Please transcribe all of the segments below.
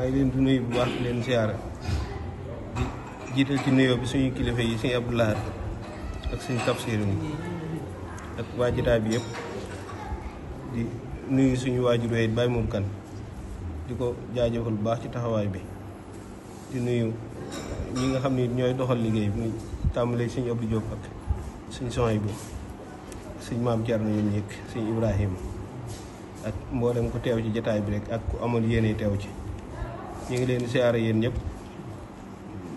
maa ngi leen di nuyu bu baax di leen siyaara di jiital ci nuyoo bi suñu kilifa yi sëñ Abdou Lahad ak sëñ Tafsir mi ak waa jotaay bi yëpp di nuyu suñu waajur yi Baye Mour Kane di ko jaajëfal bu baax ci taxawaay bi di nuyu ñi nga xam ni ñooy doxal liggéey bi muy tàmbalee sëñ Abdou Diop ak sëñ Sohaybou sëñ Maam Thierno ñoom ñëkk sëñ Ibrahima ak mboolem ko teew ci jotaay bi rek ak ku amal yéene teew ci ñu ngi leen di siyaare yéen ñëpp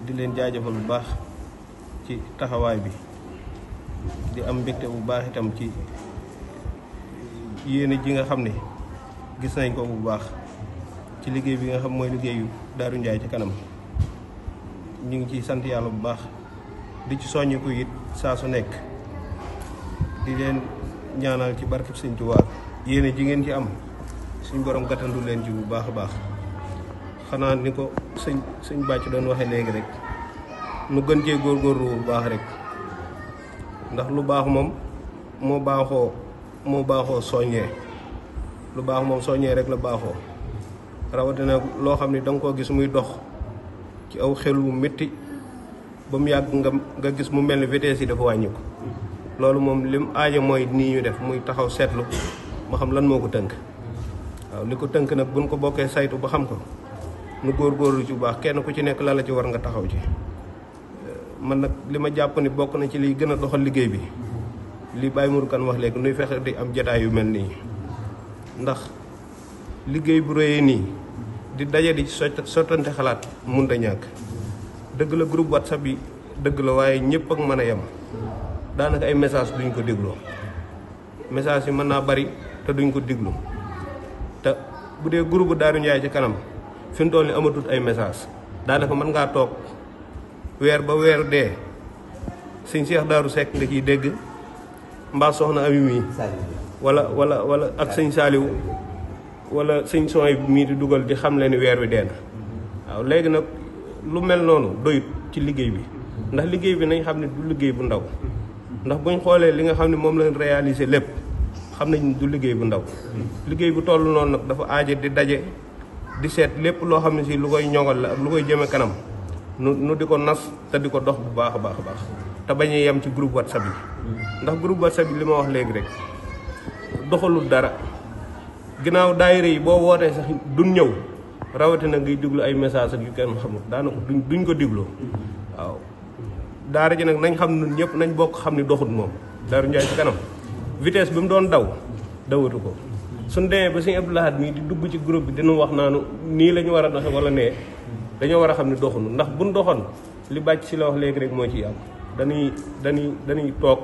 di leen jaajëfal bu baax ci taxawaay bi di am mbégte bu baax itam ci yéene ji nga xam ne gis nañ ko bu baax ci liggéey bi nga xam mooy liggéeyu Daaru Njaay ci kanam ñu ngi ciy sant yàlla bu baax di ci soññi ko it saa su nekk di leen ñaanal ci barkeb Sëñ Tuubaa yéene ji ngeen ci am suñ borom gàttandu leen ci bu baax a baax xanaa ni ko sëñ bàcc doon waxee léegi rek nu gën cee góorgóorlu bu baax rek ndax lu baax moom moo baaxoo soññee lu baax moom soññee rek la baaxoo rawatina loo xam ne da nga koo gis muy dox ci aw xel wu métti ba mu yàgg nga gis mu mel ni vitesse yi dafa wàññi ko loolu moom lim aaja mooy nii ñu def muy taxaw seetlu ma xam lan moo ko tënk waaw li ko tënk nag buñ ko bokkee saytu ba xam ko nu góorgóorlu ci bu baax kenn ku ci nekk la ci war nga taxaw ci man nag li ma jàpp ni bokk na ci liy gën a doxal liggéey bi li Baye Mour Kane wax léegi nuy fexe di am jotaay yu mel nii ndax liggéey bu rëyee nii di daje di sottante xalaat mun da ñàkk dëgg la groupe WhatsApp yi dëgg la waaye ñëpp ak mën a yem daanaka ay message duñ ko dégloo message yi mën naa bari te duñ ko déglu te bu dee groupe Daaru Njaay ci kanam fi mu toll ni amatut ay message daanaka mën ngaa toog weer ba weer dee sëñ Cheikh Daaru Seck nga ciy dégg mbaa soxna Ami mi wala ak sëñ Saaliw wala sëñ Sohaybou mii di dugal di xam leen ni weer wi dee na waaw léegi nag lu mel noonu doyut ci liggéey bi ndax liggéey bi nañ xam ne du liggéey bu ndaw ndax buñ xoolee li nga xam ne moom lañ réalisé lépp xam nañ du liggéey bu ndaw liggéey bu toll noonu nag dafa aaje di daje di seet lépp loo xam ne si lu koy ñoŋal la ak lu koy jëme kanam nu di ko nas te di ko dox bu baax a baax a baax te bañ a yem ci groupe WhatsApp yi ndax groupe WhatsApp yi li ma wax léegi rek doxalul dara ginnaaw daayira yi boo wootee sax duñ ñëw rawatina ngay diglu ay message ak yu kenn xamul daanaka duñ ko diglu waaw daara ji nag nañ xam ñun ñëpp nañ bokk xam ni doxut moom Daaru Njaay ci kanam vitesse bi mu doon dawatu ko suñ demee ba sëñ Abdou Lahad mii di dugg ci groupe bi dina wax naanu nii la ñu war a doxe wala nee dañoo war a xam ne doxunu ndax buñ doxoon li bàcc si la wax léegi rek moo ci am dañuy toog